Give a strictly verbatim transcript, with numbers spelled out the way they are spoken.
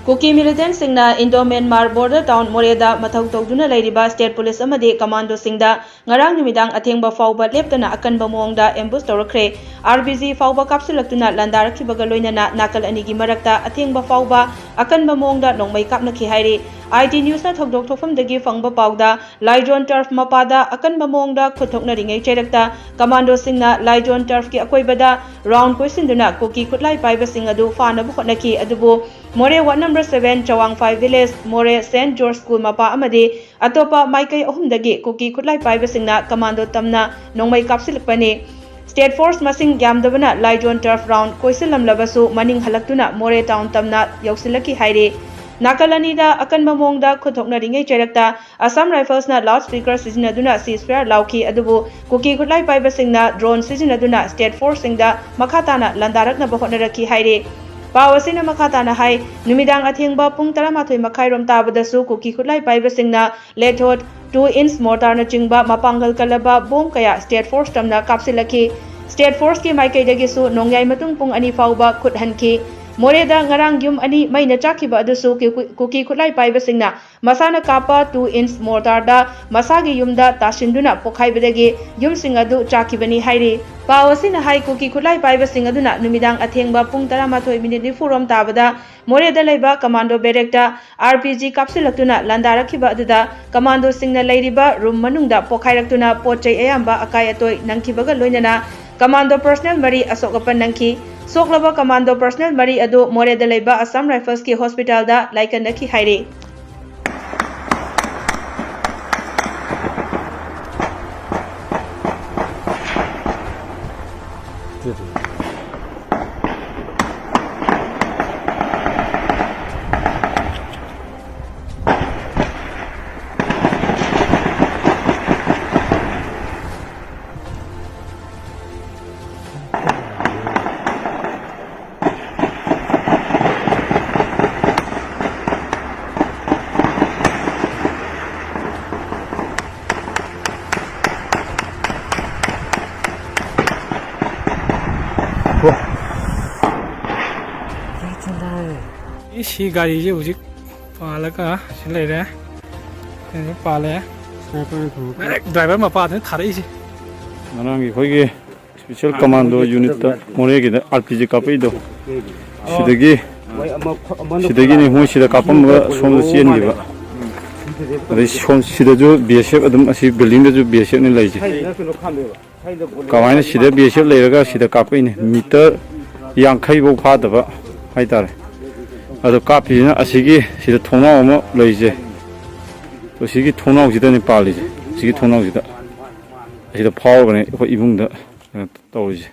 ꯀꯨꯀꯤ ꯃꯤꯂꯤꯇꯦꯟꯠꯁꯤꯡꯅ Indo Myanmar border town ꯃꯣꯔꯦꯗ ꯃꯊꯧ ꯇꯧꯗꯨꯅ ꯂꯩꯔꯤꯕ ꯁ꯭ꯇꯦꯠ ꯄꯨꯂꯤꯁ ꯑꯃꯗꯤ ꯀꯃꯥꯟꯗꯣꯁꯤꯡꯗ ꯉꯔꯥꯡ ꯅꯨꯃꯤꯗꯥꯡ ꯑꯊꯦꯡꯕ ꯐꯥꯎꯕ ꯂꯦꯞꯇꯅ ꯑꯀꯟꯕ ꯃꯑꯣꯡꯗ ꯑꯦꯝꯕꯨꯁ ꯇꯧꯔꯛꯈ꯭ꯔꯦ꯫ ꯑꯥꯔ ꯄꯤ ꯖꯤ ꯐꯥꯎꯕ ꯀꯥꯞꯁꯤꯜꯂꯛꯇꯨꯅ ꯂꯥꯟꯗꯥꯔꯛꯈꯤꯕꯒ ꯂꯣꯏꯅꯅ ꯅꯥꯀꯜ ꯑꯅꯤꯒꯤ ꯃꯔꯛꯇ ꯑꯊꯦꯡꯕ ꯐꯥꯎꯕ ꯑꯀꯟꯕ ꯃꯑꯣꯡꯗ ꯅꯣꯡꯃꯩ ꯀꯥꯞꯅꯈꯤ ꯍꯥꯏꯔꯤ꯫ ꯑꯥꯏ ꯇꯤ ꯅ꯭ꯌꯨꯁꯅ ꯊꯧꯗꯣꯛ ꯊꯣꯛꯐꯝꯗꯒꯤ ꯐꯪꯕ ꯄꯥꯎꯗ, ꯂꯥꯏꯖꯣꯟ ꯇꯔꯐ ꯃꯄꯥꯗ ꯑꯀꯟꯕ ꯃꯑꯣꯡꯗ ꯈꯨꯠ ꯊꯣꯛꯅꯔꯤꯉꯩ ꯆꯩꯔꯛꯇ ꯀꯃꯥꯟꯗꯣꯁꯤꯡꯅ ꯂꯥꯏꯖꯣꯟ ꯇꯔꯐꯀꯤ ꯑꯀꯣꯏꯕꯗ ꯔꯥꯎꯟ ꯀꯣꯏꯁꯤꯟꯗꯨꯅ ꯀꯨꯀꯤ ꯈꯨꯠꯂꯥꯏ ꯄꯥꯏꯕꯁꯤꯡ ꯑꯗꯨ ꯐꯥꯅꯕ ꯍꯣꯠꯅꯈꯤ꯫ ꯑꯗꯨꯕꯨ ꯃꯣꯔꯦ ꯋꯥꯔꯗ ꯅꯝꯕꯔ ꯁꯚꯦꯟ ꯆꯋꯥꯡꯐꯥꯏ ꯚꯤꯂꯦꯖ, ꯃꯣꯔꯦ ꯁꯦꯟꯠ ꯖꯣꯔꯖ ꯁ꯭ꯀꯨꯜ ꯃꯄꯥ ꯑꯃꯗꯤ ꯑꯇꯣꯞꯄ ꯃꯥꯏꯀꯩ ꯑꯍꯨꯝꯗꯒꯤ ꯀꯨꯀꯤ ꯈꯨꯠꯂꯥꯏ ꯄꯥꯏꯕꯁꯤꯡꯅ ꯀꯃꯥꯟꯗꯣ ꯇꯝꯅ ꯅꯣꯡꯃꯩ ꯀꯥꯞꯁꯤꯜꯂꯛꯄꯅꯤ꯫ ꯁ꯭ꯇꯦꯠ ꯐꯣꯔꯁ ꯃꯁꯤꯡ ꯌꯥꯝꯗꯕꯅ ꯂꯥꯏꯖꯣꯟ ꯇꯔꯐ ꯔꯥꯎꯟ ꯀꯣꯏꯁꯤꯜꯂꯝꯂꯕꯁꯨ ꯃꯅꯤꯡ ꯍꯜꯂꯛꯇꯨꯅ ꯃꯣꯔꯦ ꯇꯥꯎꯟ ꯇꯝꯅ ꯌꯧꯁꯤꯜꯂꯛꯈꯤ ꯍꯥꯏꯔꯤ꯫ ꯅꯥꯀꯜ ꯑꯅꯤꯗ ꯑꯀꯟꯕ ꯃꯑꯣꯡꯗ ꯈꯨꯠ ꯊꯣꯛꯅꯔꯤꯉꯩ ꯆꯩꯔꯛꯇ ꯑꯁꯥꯝ ꯔꯥꯏꯐꯜꯁꯅ ꯂꯥꯎꯗ ꯁ꯭ꯄꯤꯀꯔ ꯁꯤꯖꯤꯟꯅꯗꯨꯅ ꯁꯤꯖꯐꯥꯌꯔ ꯂꯥꯎꯈꯤ, ꯑꯗꯨꯕꯨ ꯀꯨꯀꯤ ꯈꯨꯠꯂꯥꯏ ꯄꯥꯏꯕꯁꯤꯡꯅ ꯗ꯭ꯔꯣꯟ ꯁꯤꯖꯤꯟꯅꯗꯨꯅ ꯁ꯭ꯇꯦꯠ ꯐꯣꯔꯁꯁꯤꯡꯗ ꯃꯈꯥ ꯇꯥꯅ ꯂꯥꯟꯗꯥꯔꯛꯅꯕ ꯍꯣꯠꯅꯔꯛꯈꯤ ꯍꯥꯏꯔꯤ꯫ ꯄꯥꯎ ꯑꯁꯤꯅ ꯃꯈꯥ ꯇꯥꯅ ꯍꯥꯏ, ꯅꯨꯃꯤꯗꯥꯡ ꯑꯊꯦꯡꯕ ꯄꯨꯡ ꯇꯔꯥꯃꯥꯊꯣꯏ ꯃꯈꯥꯏꯔꯣꯝ ꯇꯥꯕꯗꯁꯨ ꯀꯨꯀꯤ ꯈꯨꯠꯂꯥꯏ ꯄꯥꯏꯕꯁꯤꯡꯅ ꯂꯦꯊꯣꯠ, ꯇꯨ ꯏꯟꯆ ꯃꯣꯔꯇꯥꯔꯅꯆꯤꯡꯕ ꯃꯄꯥꯡꯒꯜ ꯀꯜꯂꯕ ꯕꯣꯝ ꯀꯌꯥ ꯁ꯭ꯇꯦꯠ ꯐꯣꯔꯁ ꯇꯝꯅ ꯀꯥꯞꯁꯤꯜꯂꯛꯈꯤ꯫ ꯁ꯭ꯇꯦꯠ ꯐꯣꯔꯁꯀꯤ ꯃꯥꯏꯀꯩꯗꯒꯤꯁꯨ ꯅꯣꯡꯌꯥꯏ ꯃꯇꯨꯡ ꯄꯨꯡ ꯑꯅꯤ ꯐꯥꯎꯕ ꯈꯨꯠ ꯍꯟꯈꯤ꯫ ꯃꯣꯔꯦꯗ ꯉꯔꯥꯡ ꯌꯨꯝ ꯑꯅꯤ ꯃꯩꯅ ꯆꯥꯛꯈꯤꯕ ꯑꯗꯨꯁꯨ ꯀꯨꯀꯤ-, ꯀꯨꯀꯤ ꯈꯨꯠꯂꯥꯏ ꯄꯥꯏꯕꯁꯤꯡꯅ ꯃꯁꯥꯅ ꯀꯥꯞꯄ ꯇꯨ ꯏꯟꯆ ꯃꯣꯔꯇꯥꯔꯗ ꯃꯁꯥꯒꯤ ꯌꯨꯝꯗ ꯇꯥꯁꯤꯟꯗꯨꯅ ꯄꯣꯈꯥꯏꯕꯗꯒꯤ ꯌꯨꯝꯁꯤꯡ ꯑꯗꯨ ꯆꯥꯛꯈꯤꯕꯅꯤ ꯍꯥꯏꯔꯤ꯫ ꯄꯥꯎ ꯑꯁꯤꯅ ꯍꯥꯏ, ꯀꯨꯀꯤ ꯈꯨꯠꯂꯥꯏ ꯄꯥꯏꯕꯁꯤꯡ ꯑꯗꯨꯅ ꯅꯨꯃꯤꯗꯥꯡ ꯑꯊꯦꯡꯕ ꯄꯨꯡ ꯇꯔꯥꯃꯥꯊꯣꯏ ꯃꯤꯅꯤꯠ ꯅꯤꯐꯨ ꯔꯣꯝ ꯇꯥꯕꯗ ꯃꯣꯔꯦꯗ ꯂꯩꯕ ꯀꯃꯥꯟꯗꯣ ꯕꯦꯔꯦꯛꯇ ꯑꯥꯔ ꯄꯤ ꯖꯤ ꯀꯥꯞꯁꯤꯜꯂꯛꯇꯨꯅ ꯂꯥꯟꯗꯥꯔꯛꯈꯤꯕ ꯑꯗꯨꯗ ꯀꯃꯥꯟꯗꯣꯁꯤꯡꯅ ꯂꯩꯔꯤꯕ ꯔꯨꯝ ꯃꯅꯨꯡꯗ ꯄꯣꯈꯥꯏꯔꯛꯇꯨꯅ ꯄꯣꯠ ꯆꯩ ꯑꯌꯥꯝꯕ ꯑꯀꯥꯏ ꯑꯇꯣꯏ ꯅꯪꯈꯤꯕꯒ ꯂꯣꯏꯅꯅ ꯀꯃꯥꯟꯗꯣ ꯄꯔꯁꯅꯦꯜ ꯃꯔꯤ ꯑꯁꯣꯛ ꯑꯄꯟ ꯅꯪꯈꯤ꯫ ꯁꯣꯛꯂꯕ ꯀꯃꯥꯟꯗꯣ ꯄꯔꯁꯅꯦꯜ ꯃꯔꯤ ꯑꯗꯨ ꯃꯣꯔꯦꯗ ꯂꯩꯕ ꯑꯁꯥꯝ ꯔꯥꯏꯐꯜꯁꯀꯤ ꯍꯣꯁꯄꯤꯇꯥꯜꯗ ꯂꯥꯏꯀꯠꯅꯈꯤ ꯍꯥꯏꯔꯤ꯫ ꯁꯤ ꯒꯥꯔꯤꯁꯦ ꯍꯧꯖꯤꯛ ꯄꯥꯜꯂꯒ ꯁꯤ ꯂꯩꯔꯦ꯫ ꯁꯤꯗ ꯄꯥꯜꯂꯦ꯫ ꯁ꯭ꯅꯥꯏꯄꯔꯅ ꯊꯣꯡꯉꯛꯄ꯫ ꯗꯥꯏꯔꯦꯛ ꯗ꯭ꯔꯥꯏꯚꯔ ꯃꯄꯥꯗꯨꯅ ꯊꯥꯔꯛꯏꯁꯦ꯫ ꯉꯔꯥꯡꯒꯤ ꯑꯩꯈꯣꯏꯒꯤ ꯁ꯭ꯄꯦꯁꯦꯜ ꯀꯃꯥꯟꯗꯣ ꯌꯨꯅꯤꯠꯇ ꯃꯣꯔꯦꯒꯤꯗ ꯑꯥꯔ ꯄꯤ ꯖꯤ ꯀꯥꯞꯄꯛꯏꯗꯣ꯫ ꯁꯤꯗꯒꯤ, ꯁꯤꯗꯒꯤꯅꯦ ꯃꯣꯏ ꯁꯤꯗ ꯀꯥꯞꯄꯝꯃꯒ ꯁꯣꯝꯗ ꯆꯦꯟꯈꯤꯕ꯫ ꯑꯗꯩ ꯁꯣꯝ ꯁꯤꯗꯁꯨ ꯕꯤ ꯑꯦꯁ ꯑꯦꯐ ꯑꯗꯨꯝ, ꯑꯁꯤ ꯕꯤꯜꯗꯤꯡꯗꯁꯨ ꯕꯤ ꯑꯦꯁ ꯑꯦꯐꯅ ꯂꯩꯁꯦ꯫ ꯀꯃꯥꯏꯅ ꯁꯤꯗ ꯕꯤ ꯑꯦꯁ ꯑꯦꯐ ꯂꯩꯔꯒ ꯁꯤꯗ ꯀꯥꯞꯄꯛꯏꯅꯦ? ꯃꯤꯇꯔ ꯌꯥꯡꯈꯩ ꯐꯥꯎ ꯐꯥꯗꯕ ꯍꯥꯏꯇꯥꯔꯦ꯫ ꯑꯗꯣ ꯀꯥꯞꯄꯤꯁꯤꯅ ꯑꯁꯤꯒꯤ, ꯁꯤꯗ ꯊꯣꯡꯅꯥꯎ ꯑꯃ ꯂꯩꯔꯤꯁꯦ, ꯑꯁꯤꯒꯤ ꯊꯣꯡꯅꯥꯎꯁꯤꯗꯅꯦ ꯄꯥꯜꯂꯤꯁꯦ꯫ ꯑꯁꯤꯒꯤ ꯊꯣꯡꯅꯥꯎꯁꯤꯗ, ꯑꯁꯤꯗ ꯐꯥꯎꯔꯒꯅꯦ ꯑꯩꯈꯣꯏ ꯏꯃꯨꯡꯗ ꯀꯩꯅꯣ ꯇꯧꯔꯤꯁꯦ꯫